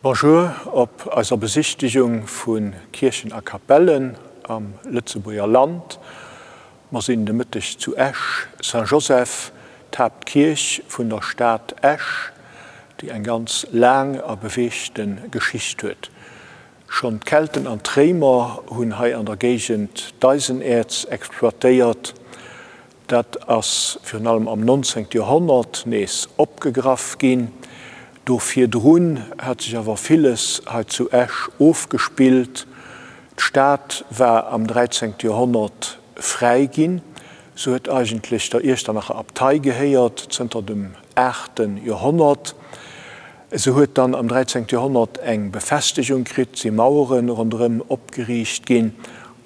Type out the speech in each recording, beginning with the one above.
Bonjour, op eiser Besichtegung vu Kierchen a Kapellen am Lëtzebuerger Land. Mer sinn de Mëtteg zu Esch, Saint-Joseph, d'Haaptkierch vun der Stad Esch, déi eng ganz laang a beweegte Geschicht huet. Schonn d'Kelten an d'Réimer hunn hei an der Géigend d'Eisenäerz exploitéiert. Dat ass virun allem am 19. Joerhonnert nees opgegraff ginn. Do virdrun hat sech awer villes hei zu Esch ofgespillt. D'Stad war am 13. Joerhonnert fräi ginn. Se huet eigentlech der Iechternacher Abtei gehéiert, zënter dem aachte Joerhonnert. Se huet dann am 13. Joerhonnert eng Befestegung kritt, si Mauere ronderëm opgeriicht ginn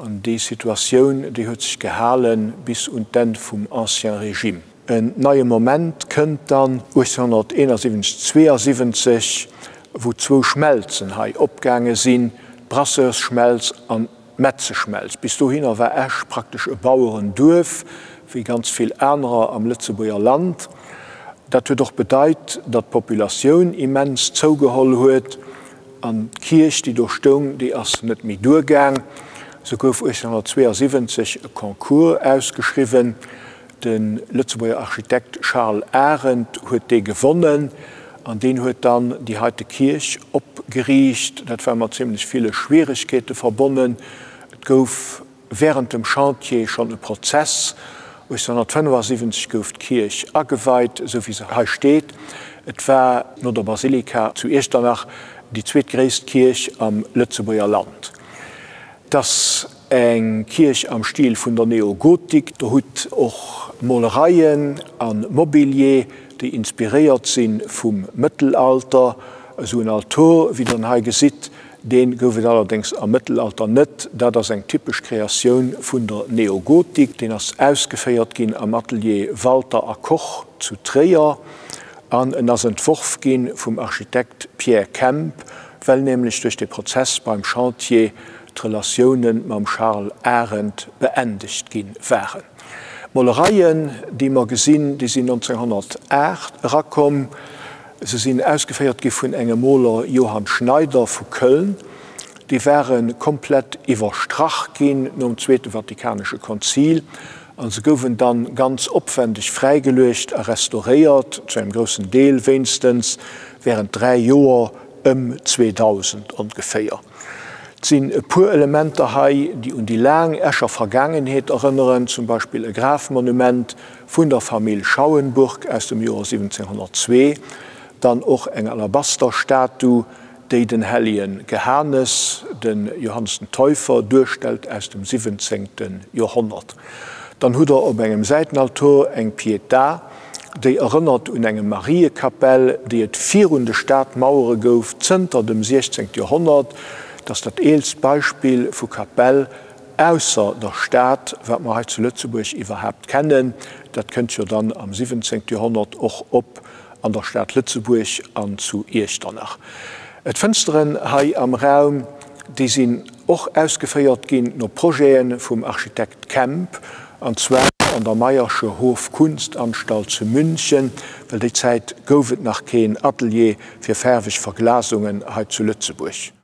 an déi Situatioun, déi huet sech gehale bis un d'Enn vum Ancien Régime. En neie Moment kënnt dann 1871, 72, wou zwou Schmelzen hei opgaange sinn, d'Brasseursschmelz an Metzeschmelz. Bis dohinner war Esch praktesch e Bauerenduerf, wéi ganz vill anerer am Lëtzebuerger Land. Dat huet och bedeit, datt d'Populatioun immens zougeholl huet an d'Kierch, déi do stoung, déi ass net méi duergaang. Sou gouf 1872 e Concours ausgeschriwwen. De Lëtzebuerger Architekt Charles Arendt huet dee gewonnen an deen huet dann déi heite Kierch opgeriicht. Dat war mat zimlech ville Schwieregkeete verbonnen. Et gouf wärend dem Chantier schonn e Prozess. 1875 gouf d'Kierch ageweit, esou wéi se hei steet. Et war no der Basilika zu Iechternach déi zweetgréisst Kierch am Lëtzebuerger Land. Et ass Eng Kierch am Stil vun der Neogotik. Der hutt och Molereien a Mobilier, déi inspiréiert si vum Mëttelalter. Esou en Altor, wéi der en hei gesitt, dee gouf et allerdéngs am Mëttelalter net. Dat ass eng typesch Kreatioun vun der Neogotik. Deen ass ausgeféiert ginn am Atelier Walter a Koch zu Tréier an en ass entworf gi vum Architekt Pierre Kemp, well nämlech duerch de Prozess beim Chantier d'Relatioune mam Charles Arendt beendegt gi waren. D'Molereien, déi mer gesinn, déi sinn 1908 erakomm. Se sinn ausgeféiert gi vun engem Moler Johann Schneider vu Köln. Déi ware komplett iwwerstrach ginn nom Zweete Vatikanesche Konzil a se gouwen dann ganz opwendeg fräigeluecht a restauréiert, zu engem groussen Deel wéinstens, während 3 Joer ëm 2000 ongeféier. Et sinn e puer Elementer hei, déi un déi laang Escher Vergaangenheet erënneren, zum Beispill e Grafmonument vun der Famill Schauenburg aus dem Joer 1702, dann och eng Alabasterstatu, déi den Helljen Gehanes, de Johannes den Täufer, duerstellt aus dem siwwenzéngte Joerhonnert. Dann hutt Der op engem Säitenaltor eng Pietà, déi erënnert un enge Mariekapell, déi et virun de Stadmauere gouf zënter dem 16. Joerhonnert. Et ass dat eelst Beispill vu Kapell ausser der Stad, wat mer hei zu Lëtzebuerg iwwerhaapt kennen. Dat kënnt jo dann am 17. Joerhonnert och op an der Stad Lëtzebuerg an zu Iechternach. D'Fënsteren hei am Raum, déi sinn och ausgeféiert ginn no Projete vum Architekt Kemp, an zwar an der Mayersche Hofkunstanstalt zu München, well déi Zäit gouf et nach keen Atelier fir faarweg Verglasungen hei zu Lëtzebuerg.